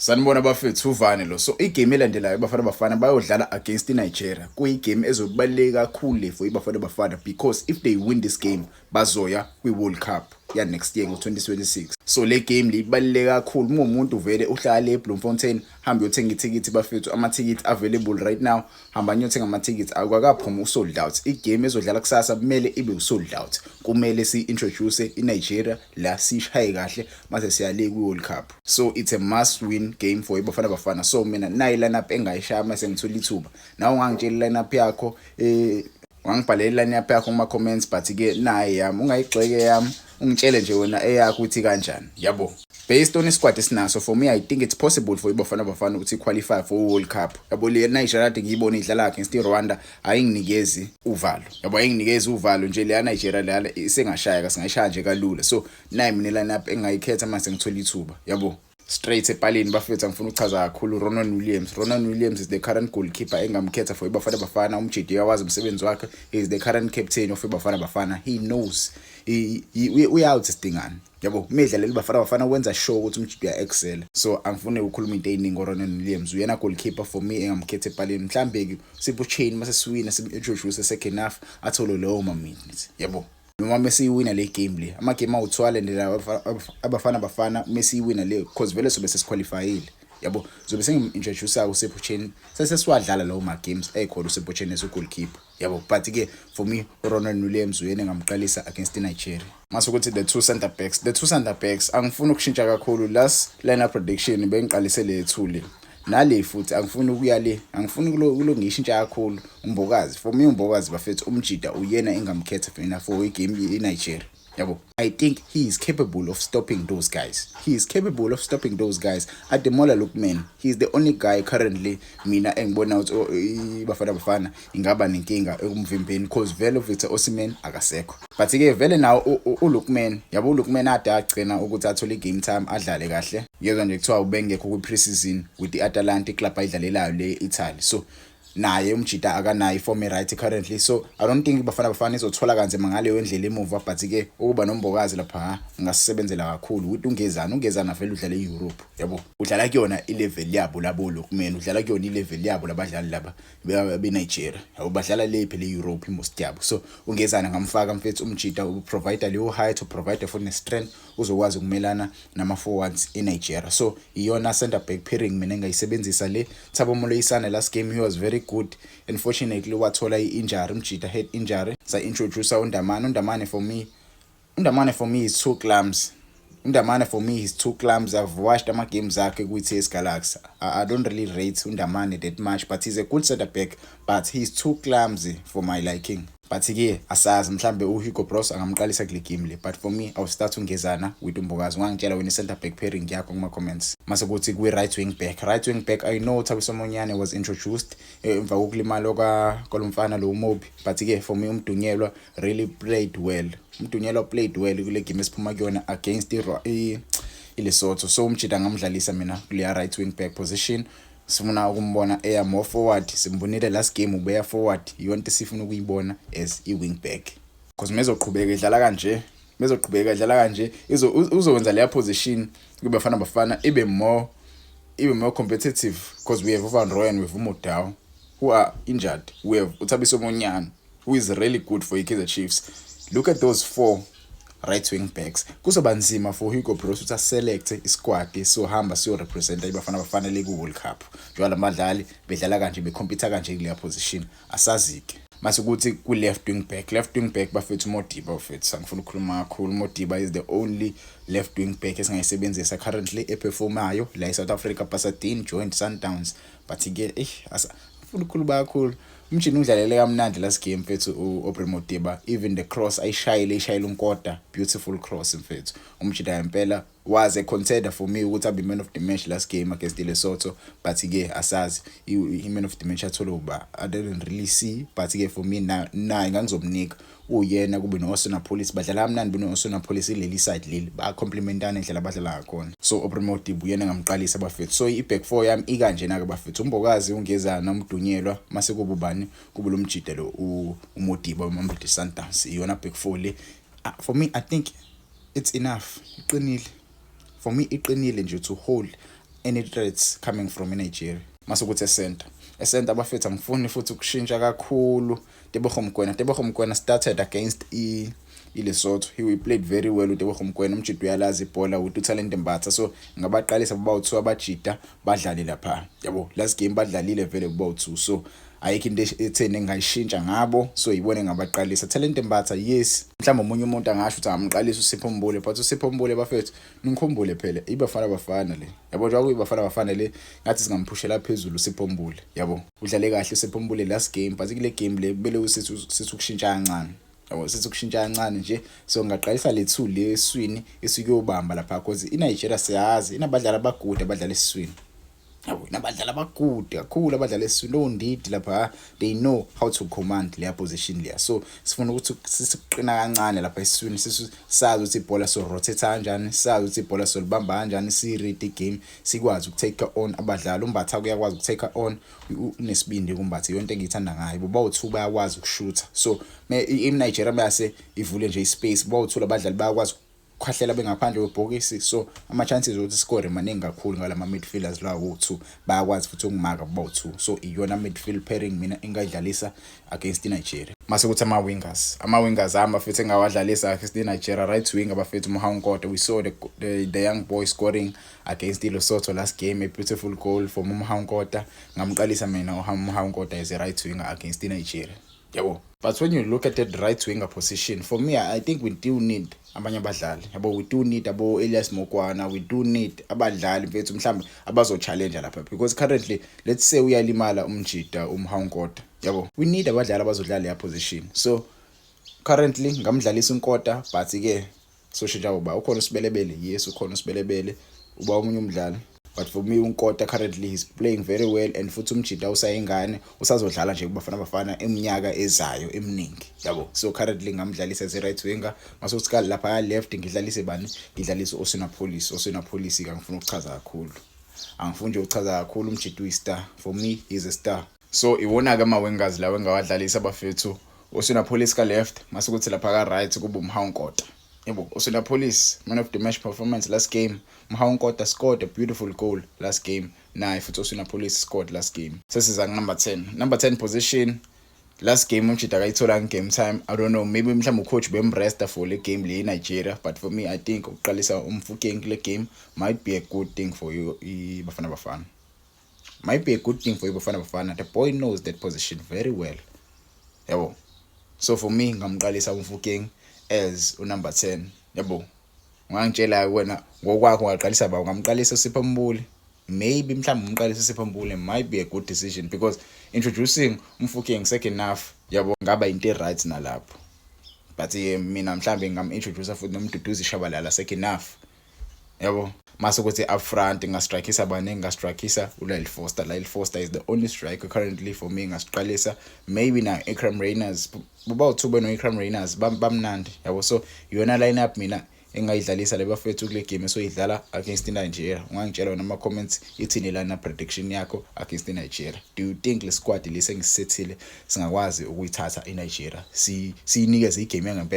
Sanibona bafethu, uvane lo. So igame elandelayo, Bafana Bafana bayodlala against iNigeria. Kuyigame ezobaluleka kakhulu le for iBafana Bafana because if they win this game, bazoya kwi-World Cup ya next year ngo-2026. So le game le ibaluleke kakhulu. Uma umuntu vele uhlala eBloemfontein, hamba uyothenga ithikithi bafethu. Amathikithi available right now. Hamba niyothenga amathikithi, akwakaphumi usold out. Igame ezodlala kusasa kumele ibe usold out. Kumele si-introduce iNigeria la, sishaye kahle, mase siyale kwi-World Cup. So it's a must win game for iBafana Bafana. So mina nayi lineup engayishaya mase ngithola ithuba. Nawe ungangitshela lineup yakho, ungangibhalela lineup yakho kuma comments, but ke nayi yami, ungayigxeke yami, ungitshele nje wena eyakho ukuthi kanjani, yabo. Based on isquad esinaso, for me I think it's possible for iBafana Bafana ukuthi qualify for World Cup, yabo. Le Nigeria kade ngiyibona idlala against iRwanda ayinginikezi uvalo, yabo, ayinginikezi uvalo nje leya Nigeria leya. Isengashaya, singayishaya nje kalula. So nayi mina lineup engayikhetha mase ngithola ithuba, yabo. Straight epalini bafethu, angifuna ukuchaza kakhulu, Ronwen Williams. Ronwen Williams is the current goalkeeper engamkhetha for iBafana Bafana. Umjidi uyawazi umsebenzi wakhe. He is the current captain of iBafana Bafana. He knows, uyazi sidingani, yabo. Umedlalela iBafana Bafana, wenza sure ukuthi umjidi uya excel. So angifuni ukukhuluma into eziningi ngoRonwen Williams. Uyena goalkeeper for me engamkhetha epalini. Mhlambe ke Sipho Chaine, mase siwina, sim introduce second half, athole lowo ma minutes, yabo. Noma mesiyiwina le game le, ama game awu-2 alandela Abafana Bafana, mesiyiwina le, because vele sobe sesiqualifyile, yabo, zobe sengim-introduce uSipho Chaine, sesesiwadlala lawo ma games ekhona uSipho Chaine as goalkeeper, yabo. But ke for me uRonwen Williams uyena engamqalisa against iNigeria. Mase ukuthi the two center backs, the two center backs angifuni ukushintsha kakhulu. Last lineup prediction bengiqalise le two le nale futhi, angifuni ukuya le, angifuni kulo ngishintsha kakhulu. UMbokazi for me, uMbokazi bafethu, umjida uyena engamkhetha mina for igame iNigeria, yabo. I think he is capable of stopping those guys. He is capable of stopping those guys. Ademola Lookman, he is the only guy currently mina engibona ukuthi, oh, iBafana Bafana ingaba nenkinga ekumvimbeni, because vele uVictor Osimhen akasekho. But ke vele nawo uLookman, yabo, uLookman ade agcina ukuthi athole igame time, adlale kahle. Ngiyezwa nje kuthiwa ubengekho kwi-preseason with i-Atalanta, club ayidlalelayo le Italy. So naye umjida akanayo iform right currently, so I don't think Bafana Bafana izothola kanzima ngaleyo ndlela emuva. But ke ukuba noMbokazi lapha ngasebenzela kakhulu with uNgezana. UNgezana vele udlala eEurope, yabo, udlala kuyona ilevel yabo labo Lookman, udlala kuyona ilevel yabo labadlali laba beNigeria, yabo, badlala le phela eEurope most yabo. So uNgezana ngamfaka mfethu. Umjida uprovide leyo height, uprovide for ne strength, uzokwazi ukumelana nama forwards eNigeria. So iyona center back pairing mina engayisebenzisa le. Thabo Moloisane, last game he was very good. Unfortunately wathola i-injury umjida, head injury. Sa introduce uNdamane. uNdamane for me is too clumsy. uNdamane for me is too clumsy. I've watched ama games akhe kwi-TS Galaxy. I don't really rate uNdamane that much, but he's a good center back, but he's too clumsy for my liking. But ke asazi, mhlambe uHugo Broos angamqalisa kule game le. But for me I will start uNgezana with uMbokazi. Ungangitshela wena center back pairing yakho kuma comments. Mase kuthi kwi right wing back, right wing back, I know Thabiso Monyane was introduced emva kokulimala kwa kwalomfana lo uMobi, but ke for me uMdunyelwa really played well. UMdunyelwa played well kule game esiphuma kuyona against iLesotho. So umjida ngamdlalisa mina kule right wing back position. Sifuna ukumbona eya more forward. Simbonile last game ubeya forward. Iyonto esifuna ukuyibona as i-wing back, because mezoqhubeka edlala kanje, mezoqhubeka edlala kanje, uzokwenza leya position kuBafana Bafana ibe more competitive, because we have uVan Rooyen, we have uMudau who are injured, we have uThabiso Monyane who is really good for iKaizer Chiefs. Look at those four right wing backs. Kuzoba nzima for Hugo Broos ukuthi aselect isquad sohamba siyo representa iBafana Bafana le ku World Cup njengoba labadlali bedlala kanje, becompete kanje kuleya position. Asazi-ke. Mase kuthi ku left wing back, left wing back bafethu, Modiba bafethu, angifuna ukukhuluma kakhulu. Modiba is the only left wing back esingayisebenzisa currently eperformayo la eSouth Africa. Basadien joined Sundowns, but ke eh afuna ukukhuluma kakhulu. Umjini udlalele kamnandi last game mfethu u-Aubrey Modiba. Even the cross ayishayile, ishayile uNkota, beautiful cross mfethu. Umjida ngempela was a contender for me ukuthi abe man of the match last game against iLesotho, but ke asazi i-man of the match athole uba. I didn't really see, but ke for me naye ngangizomnika uyena. Kube no-Oswin Appollis, badlala kamnandi beno-Oswin Appollis leli side leli, bacomplementana indlela abadlala ngakhona. So Aubrey Modiba uyena ngamqalisa bafethu. So i-back four yami ikanjena-ke bafethu: uMbokazi, uNgezana, uMdunyelwa, mase kuba ubani, kube lo mjida lo uModiba weMamelodi Sundowns. Iyona back four le. For me I think it's enough, iqinile for me, iqinile nje to hold any threats coming from iNigeria. Mase kuthi e-center, e-center abafethu, angifuni futhi ukushintsha kakhulu. Tebogo Mokoena, Tebogo Mokoena started against iLesotho. He played very well uTebogo Mokoena. Umjida uyalazi ibhola with uTalent Mbatha, so ngabaqalisa babawu2 abajida badlale lapha, yabo. Last game badlalile vele babawu2, so ayikho into etheni engayishintsha ngabo, so yibone ngabaqalisa. Talent Mbatha, yes, mhlawumbe omunye umuntu angasho ukuthi angamqalisa uSipho Mbule, but uSipho Mbule, bafethu, ningikhumbule phela iBafana Bafana le, yabo. Njengoba kuyiBafana Bafana le, ngathi singamphushela phezulu uSipho Mbule, yabo. Udlale kahle uSipho Mbule last game, but kule game le kumele usithi sithi ukushintsha kancane, yabo, sithi ukushintsha kancane nje. So ngaqalisa le two le eswini esukuyobamba lapha, because iNigeria siyazi inabadlali abagude abadlala esiswini, yabo, inabadlali abagude kakhulu abadlala esiswini, ondidi lapha. They know how to command leya position leya, so sifuna ukuthi sisiqina kancane lapha esiswini, sazi ukuthi ibhola so rotate kanjani, sazi ukuthi ibhola solibamba kanjani, si read igame, sikwazi ukutake on abadlali. UMbatha kuyakwazi ukutake on, unesibindi kuMbatha, iyonto engiyithanda ngayo. Bobawu2 bayakwazi ukushutha, so iNigeria bayase ivule nje ispace, bobawu2 abadlali bayakwazi ukukhahlela bengaphandle kwebhokisi, so ama chances ukuthi score maningi kakhulu ngalama midfielders lawo u2. Bayakwazi futhi ukumaka bobawu2, so iyona midfield pairing mina engayidlalisa against iNigeria. Mase kuthi ama wingers ama futhi engawadlalisa against iNigeria, right winger, bafethu, Mohau Nkota. We saw the young boy scoring against iLesotho last game, a beautiful goal for Mohau Nkota. Ngamqalisa mina uMohau Nkota as a right winger against iNigeria, yabo. But when you look at that right winger position, for me, I think we do need abanye abadlali, yabo. We do need abo Elias Mokwana, we do need abadlali, mfethu, mhlambe abazo challenge lapha, because currently, let's say uyalimala umjida uMohau Nkota, yabo, we need abadlali abazodlala leya position. So currently ngamdlalisa uNkota, but ke soshintsha uba ukhona uSibelebele. Yes, ukhona uSibelebele, uba omunye umdlali, but for me uNkota currently he's playing very well, and futhi umjida usayingane, usazodlala nje kuBafana Bafana eminyaka ezayo eminingi, yabo. So currently ngamdlalisa as a right winger. Mase usikali lapha left ngidlalise bani? Ngidlalise Oswin Appollis. Oswin Appollis, angifuna ukuchaza kakhulu, angifuni nje ukuchaza kakhulu, umjida uyi-star. For me he's a star. So iwona ke ama wingers lawo engawadlalisa, abafethu, Oswin Appollis ka left, mase kuthi lapha ka right kube uMohau Nkota, yebo. Oswin Appollis, man of the match performance last game. Mohau Nkota scored a beautiful goal last game. Naye futhi Oswin Appollis scored last game. Sesiza number 10, number 10 position. Last game umjida akayithola game time. I don't know, maybe mhlawumbe ucoach bemresta for le game le Nigeria, but for me I think ukuqalisa uMofokeng kule game might be a good thing for you iBafana Bafana, might be a good thing for you Bafana Bafana. The boy knows that position very well, yabo. So for me ngamqalisa uMofokeng as unumber 10, yabo. Ungangitshela wena ngokwakho, ungaqalisa ba? Ungamqalisa uSipho Mbule? Maybe mhlawumbe umqalisa uSipho Mbule might be a good decision, because introducing uMofokeng second half, yabo, ngaba into right nalapho. But mina mhlambe ngam introduce futhi noMduduzi Shabalala second half, yabo. Mase kuthi up front ngastrikisa bani? Ngastrikisa uLyle Foster. Lyle Foster is the only striker currently for me ngasiqalisa. Maybe na Iqraam Rayners, bobawu2 beno Iqraam Rayners bamnandi, yabo. So iyona lineup mina engayidlalisa le, bafethu, kule game esoyidlala against iNigeria. Ungangitshela wena ama comments, ithini lana prediction yakho against iNigeria? Do you think le squad lesi engisethile singakwazi ukuyithatha iNigeria, siyinikeze igame yangempela?